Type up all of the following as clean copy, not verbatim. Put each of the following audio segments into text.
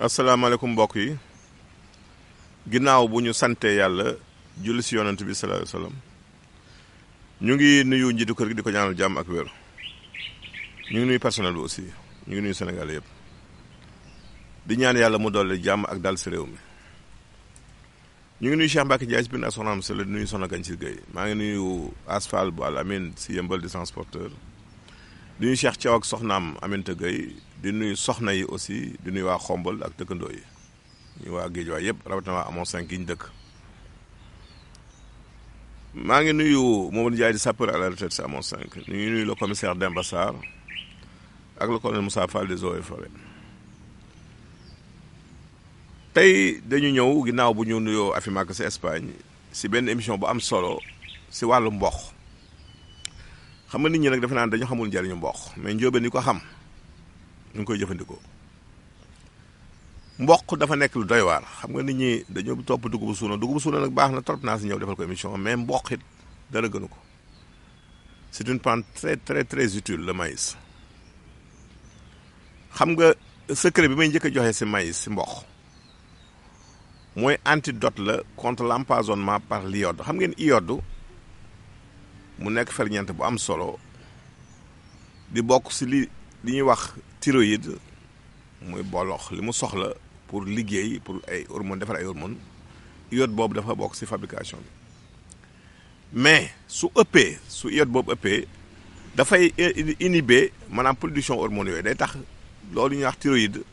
asalaamaaleykum mbokk yi ginnaaw bu ñu sante yàlla julli si yonent bi sallallahu alayhi wasallam ñu ngi nuyu njiitu kër gi di ko ñaanal jàmm ak wér ñu ngi nuyu personnel bi aussi ñu ngi nuyu Sénégal yëpp di ñaan yàlla mu dolli jàmm ak dal si réew mi ñu ngi nuyu Cheikh Mbacke Ndiaye si biir soxnaam si la di nuyu Soxna Gagne Gueye maa ngi nuyu Asfal bu Al Amin si yëmbal di transporteur di nuyu Cheikh Thiaw ak soxnaam Aminta Gueye di nuyu soxna yi aussi di nuyu waa Xombol ak dëkkandoo yi ñu waa géej waay yëpp rawatina waa amoon 5 yi ñu dëkk maa ngi nuyu Mamadou Ndiaye di sapeur à la retraite si amoon 5 ñu ngi nuyu le commissaire Demba Sarr ak le colonel Moussa Fall des eaux et forêts tey dañu ñëw ginnaaw bu ñu nuyoo Afimac si Espagne si benn émission bu am solo si wàllu mboq xam nga nit ñi nag defe naa dañu xamul njëriñu mboq mais njóobeen ni ko xam ñu ngi koy jëfandikoo mboq dafa nekk lu doy waar xam nga nit ñi dañoo topp dugubu suuna nag baax na trop naa si ñëw defal ko émission mais mboq it dara gënu ko c'est une plante très très très utile le maïs xam nga secret bi may njëkk a joxe si maïs si mboq mooy antidote la contre l'empoisonnement par l'iode xam ngeen iode mu nekk ferñeent bu am solo di bokk si li ñuy wax thyroïde muy bolox li mu soxla pour liggéey pour ay hormones defar ay hormones iode boobu dafa bokk si fabrication bi mais su iode boobu ëppee dafay inhiber maanaam production hormones yooyu day tax loolu ñuy wax thyroïde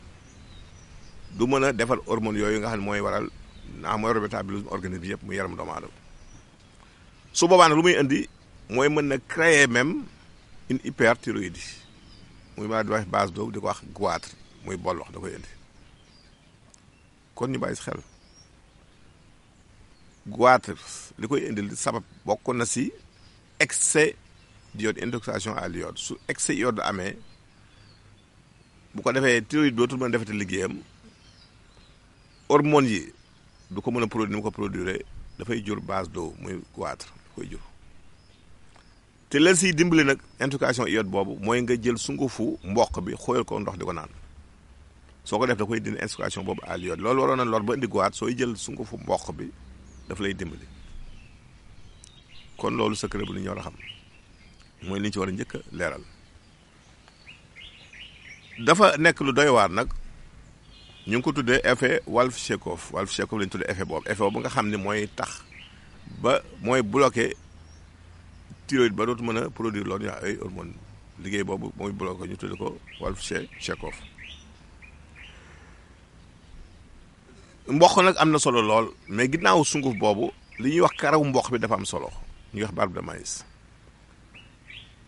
du mën a defar hormones yooyu nga xam ne mooy waral mooy métabolisme organisme bi yëpp mu yaram doomu aadama su boobaa nag lu muy indi mooy mën na créer même une hyperthyroïdie muy ma di wax base boobu di ko wax goitre muy bollox da koy indi kon ñu bàyyi si xel goitre li koy indi li sabab bokk na si excès d'iode intoxication à l'iode su excès iode amee bu ko defee thyroïde dootul mën a defati liggéeyam hormones yi du ko mën a produire ni mu ko produire dafay jur base d'eau muy goitre da koy jur te la siy dimbali nag intoxication iode boobu mooy nga jël sungufu mboq bi xóoyal ko ndox di ko naan soo ko def da koy dindi intoxication boobu à l'iode loolu waroon na lor ba indi goitre sooy jël sungufu mboq bi daf lay dimbali kon loolu secret bu ni ñu war a xam mooy li ñu ci war a njëkk a leeral dafa nekk lu doy waar nag ñu ngi ko tuddee effet Wolff-Chaikoff la ñu tuddee effet boobu nga xam ne mooy tax ba mooy bloqué thyroïde ba dootu mën a produire loolu ñu wax ay hormones liggéey boobu mooy bloqué ñu tuddee ko Wolff-Chaikoff mboq nag am na solo lool mais ginnaaw sunguf boobu li ñuy wax karaw mboq bi dafa am solo ñuy wax barbe de maïs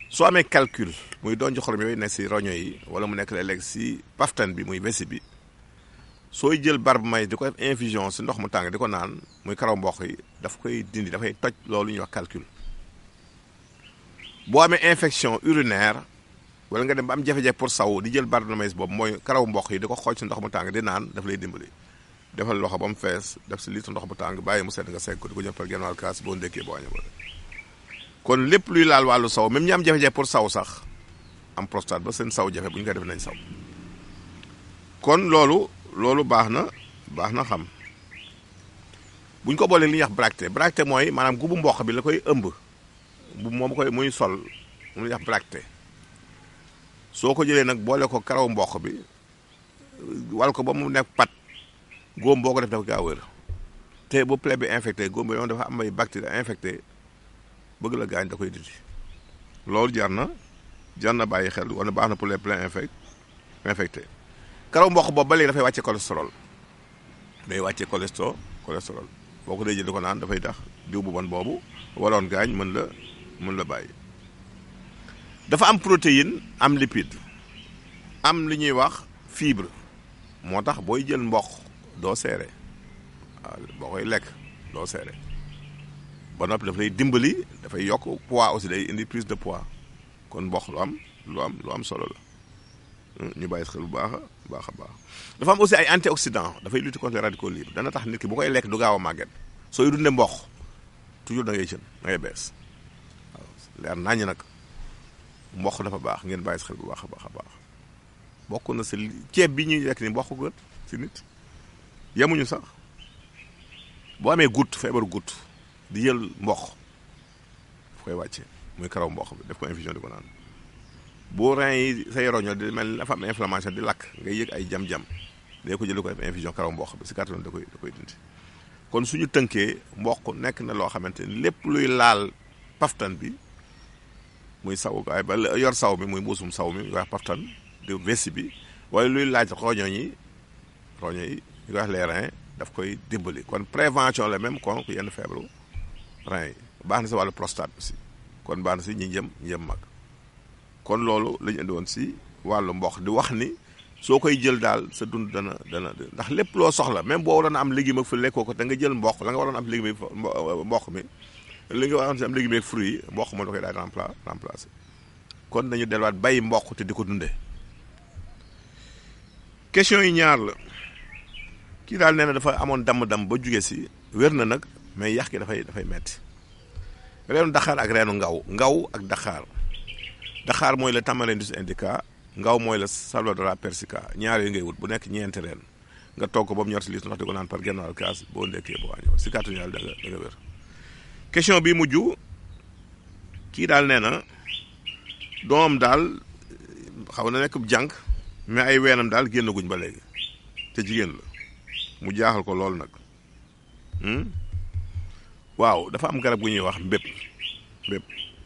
soo amee calcul muy doon ci xorom yooyu nekk si roño yi wala mu nekk léeg-léeg si paftan bi muy vessie bi sooy jël barbe maïs di ko def infusion si ndox mu tàng di ko naan muy karaw mboq yi daf koy dindi dafay toj loolu ñuy wax calcul boo amee infection urinaire wala nga dem ba am jafe-jafe pour saw di jël barbe de maïs boobu mooy karaw mboq yi di ko xooj si ndox mu tàng di naan daf lay dimbali defal loxo ba mu fees def si litre ndox bu tàng bàyyi mu sedd nga segg ko di ko jël par genn wàll kaas boo ndékkee boo aña kon lépp luy laal wàllu saw même ñi am jafe-jafe pour saw sax am prostate ba seen saw jafe bu ñu koy def nañ saw kon loolu baax na xam bu ñu ko boolee li ñuy wax bracté mooy maanaam gubu mboq bi la koy ëmb bu moom koy muy sol mu ñuy wax bracté soo ko jëlee nag boole ko karaw mboq bi wal ko ba mu nekk pat góom boo ko def dafa gaaw wér te bu plaie bi infecté góom bi yoon dafa am ay bactéries infecté bëgg la gaañ da koy dindi loolu jar na bàyyi xel wala baax na pour les plaies infecté karaw mboq boobu ba léegi dafay wàcce cholestérol boo ko dee jël di ko naan dafay tax diw bu bon boobu waloon gaañ mën la bàyyi dafa am protéine am lipide am li ñuy wax fibre moo tax booy jël mboq doo seere waaw boo koy lekk doo seere ba noppi daf lay dimbali dafay yokk poids aussi day indi prise de poids kon mboq lu am solo la ñu bàyyi xel bu baax a baax dafa am aussi ay antioxydants dafay lutter contre les radicaux libres dana tax nit ki bu koy lekk du gaaw a màgget sooy dundee mboq toujours da ngay bees waaw leer naññ nag mboq dafa baax ngeen bàyyi si xel bu baax a baax a baax bokk na si ceeb bi ñuy lekk ni mboq gën si nit yemuñu sax boo amee goutte feebaru goutte di jël mboq daf koy wàcce muy karaw mboq bi def ko infusion di ko naan boo rein yi say roño di mel ni dafa am inflammation di lakk ngay yëg ay jam-jam day ko jël ko def infusion karaw mboq bi si kàttan da koy dindi kon suñu tënkee mboq nekk na loo xamante ni lépp luy laal paftan bi muy saw ay ba yor saw mi muy mbuusum saw mi ñu koy wax paftan di vessi bi wala luy laaj roño yi ñu koy wax les reins daf koy dimbali kon prévention la même kon yenn feebaru rein yi baax na si wàllu prostate aussi kon baax na si ñi jëm mag kon loolu la ñu indi woon si wàllu mboq di wax ni soo koy jël daal sa dund dana ndax lépp loo soxla même boo waroon a am légume ak fu lekkoo ko da nga jël mboq la nga waroon am légume mboq mi li nga waroon si am légume ak fruit yi mboq moo da koy daal remplacer kon nañu delluwaat bay mboq te di ko dundee. question yi ñaar la kii daal nee na dafa amoon damm-damm ba jugee si wér na nag mais yax gi dafay metti reenu daxaar ak reenu ngaw ak daxaar mooy le Tamarindus indica ngaw mooy la Salvadora persica ñaar yooyu ngay wut bu nekk ñeenti reen nga togg ko ba mu ñor si liis ndox di ko naan par genn wàll kaas boo ndekkee boo añoo si kàttanu yàlla da nga wér. question bi mujj kii daal nee na doomam daal xaw na nekk jànk mais ay weenam daal génnaguñ ba léegi te jigéen la mu jaaxal ko lool nag waaw dafa am garab gu ñuy wax mbépp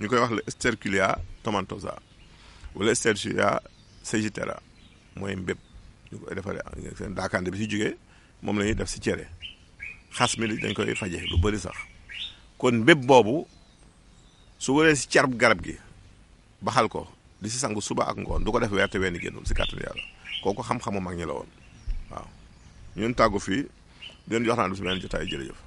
ñu koy wax le Esterculia tomentosa wala Esterculia sagittaria mooy mbépp ñu koy defaree seen daakande bi si jógee moom la ñuy def si cere xas mi dañ koy faje lu bëri sax kon mbépp boobu su waree si carb garab gi baxal ko di si sangu suba ak ngoon du ko def weer te wenn génnul si kàttanu yàlla kooku xam-xamu mag ñi la woon waaw ñun tàggu fii di leen jox naan si beneen jotaay jërëjëf